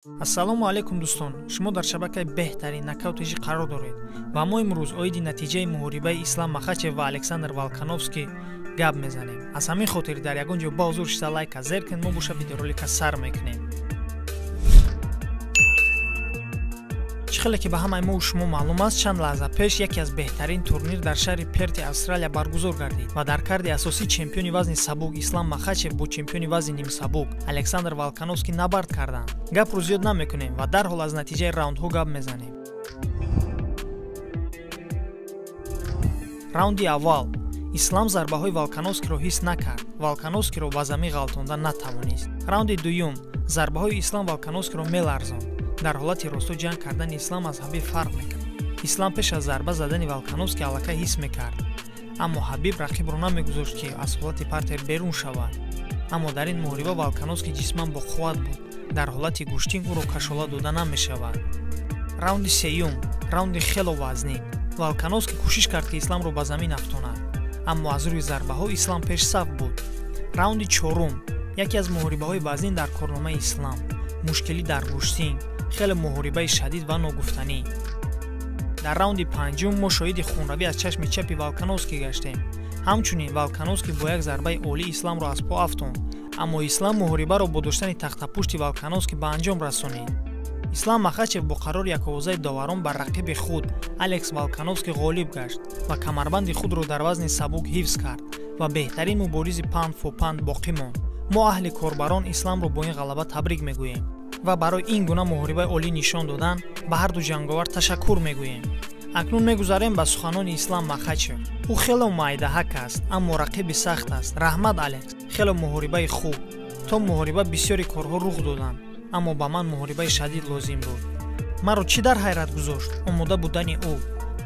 Ассалому алайкум дӯстон, шумо дар шабакаи беҳтарин Нокаут ТЖ қарор доред ва мо имрӯз оиди натиҷаи муҳорибаи Ислам Махачев ва Александр Волкановский гап мезанем. Аз ҳамин хотир дар ягон ҷо ба ҳузур шиста лайка зер кунед, мо боша видеоролика сар мекунем. Чӣ хеле ки ба ҳамаи мо шумо маълум аст, чанд лаҳза пеш яке аз беҳтарин турнир дар шаҳри Перти Австралия баргузор гардид ва дар карди асосӣ чемпиони вазни сабук Ислам Махачев бо чемпиони вазни нимсабук Александр Волкановский набард карданд. Гапро зиёд намекунем ва дарҳол аз натиҷаи раундҳо гап мезанем. Раунди аввал. Ислам зарбаҳои Волкановскиро ҳис накард, Волкановскиро ба замин ғалтонда натавонист. Раунди дуюм. Зарбаҳои Ислам Волкановскиро меларзонд. Дар ҳолати росто ҷанг кардани Ислам аз Ҳабиб фарқ мекард. Ислам пеш аз зарба задани Волкановский аллакай ҳис мекард, аммо Ҳабиб рақибро намегузошт, ки аз ҳолати партер берун шавад. Аммо дар ин муҳориба Волкановский ҷисман боқувват буд. Дар ҳолати гӯштин ӯро кашола дода намешавад. Раунди сеюм, раунди хело вазнин. Волкановский кӯшиш кард, ки Исламро ба замин афтонад, аммо аз рӯи зарбаҳо Ислам пешсаф буд. Раунди чорум, яке аз муҳорибаҳои вазнин дар корномаи Ислам. Мушкилӣ дар гӯштин, хеле муҳорибаи шадид ва ногуфтанӣ. Дар раунди панҷум мо шоҳиди хунравӣ аз чашми чапи Волкановский гаштем. Ҳамчунин Волкановский бо як зарбаи олӣ Исламро аз по афтонд, аммо Ислам муҳорибаро бо доштани тахтапушти Волкановский ба анҷом расонид. Ислам Махачев бо қарори яковозаи доварон бар рақиби худ Алекс Волкановский ғолиб гашт ва камарбанди худро дар вазни сабук ҳифз кард ва беҳтарин муборизи панд фо панд боқӣ монд. Мо аҳли корбарон Исламро бо ин ғалаба табрик мегӯем ва барои ин гуна муҳорибаи олӣ нишон додан ба ҳарду ҷанговар ташаккур мегӯем. Акнун мегузарем ба суханони Ислам Махачев. Ӯ хело майдаҳак аст, аммо рақиби сахт аст. Раҳмат, Алекс, хело муҳорибаи хуб. То муҳориба бисёри корҳо рух доданд, аммо ба ман муҳорибаи шадид лозим буд. Маро чӣ дар ҳайрат гузошт? Омода будани ӯ.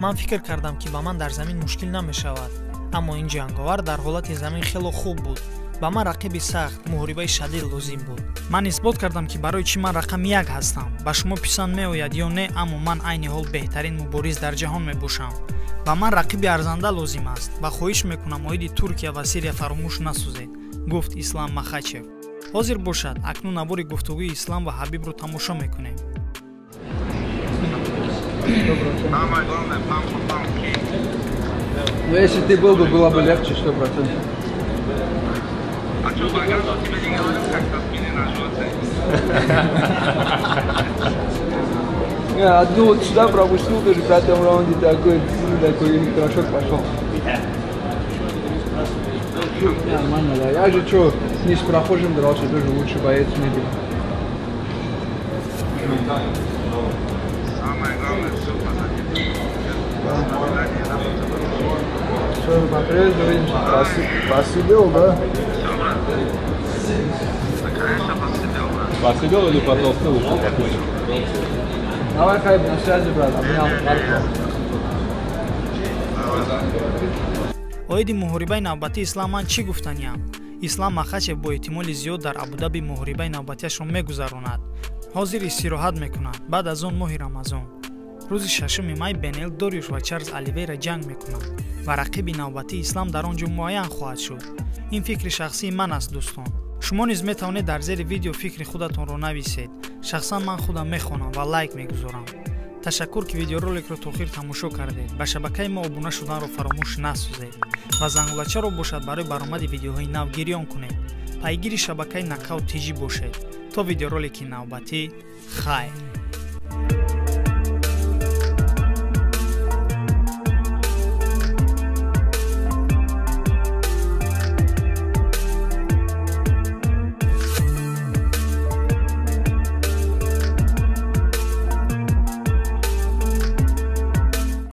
Ман фикр кардам, ки ба ман дар замин мушкил намешавад, аммо ин ҷанговар дар ҳолати замин хело хуб буд. Ба ман рақиби сахт, муҳорибаи шадид лозим буд. Ман исбот кардам, ки барои чӣ ман рақами як ҳастам. Ба шумо писанд меояд ё не, аммо ман айни ҳол беҳтарин мубориз дар ҷаҳон мебошам. Ба ман рақиби арзанда лозим аст ва хоҳиш мекунам оиди Туркия ва Сирия фаромӯш насозед, гуфт Ислам Махачев. Ҳозир бошад, акнун навори гуфтугӯи Ислам ва Ҳабибро тамошо мекунем. Ну, если ты был бы, было бы легче, 100%. А что, Баганов тебе не говорил, как со спины ножом? Не, одну вот сюда пропустил тоже в пятом раунде, такой, такой хорошо пошел. Нормально, да. Я же что, не с прохожим дрался, тоже лучший боец в мире. Самое главное, все позади. Все, покрылись, увидимся. Посидел, да? Посидел или потолстел еще покончил? Давай, Хайб, на связи, брат. Обнял. Оиди муҳорибаи навбатии Ислам ман чӣ гуфтаниям? Ислам Махачев бо эҳтимоли зиёд дар Абудаби муҳорибаи навбатиашро мегузаронад. Ҳозир истироҳат мекунад, баъд аз он моҳи Рамазон. Рӯзи 6 май Бенел Дориуш ва Чарлз Оливейра ҷанг мекунанд ва рақиби навбатии Ислам дар он ҷо муайян хоҳад шуд. Ин фикри шахсии ман аст, дӯстон. Шумо низ метавонед дар зери видео фикри худатонро нависед. Шахсан ман худам мехонам ва лайк мегузорам. Ташаккур, ки видеороликро то охир тамошо кардед. Ба шабакаи мо обуна шуданро фаромӯш насозед ва зангулачаро бошад барои баромади видеоҳои нав гирён кунед. Пайгири шабакаи Нокаут ТЖ бошед. То видеоролики навбатӣ, хайр.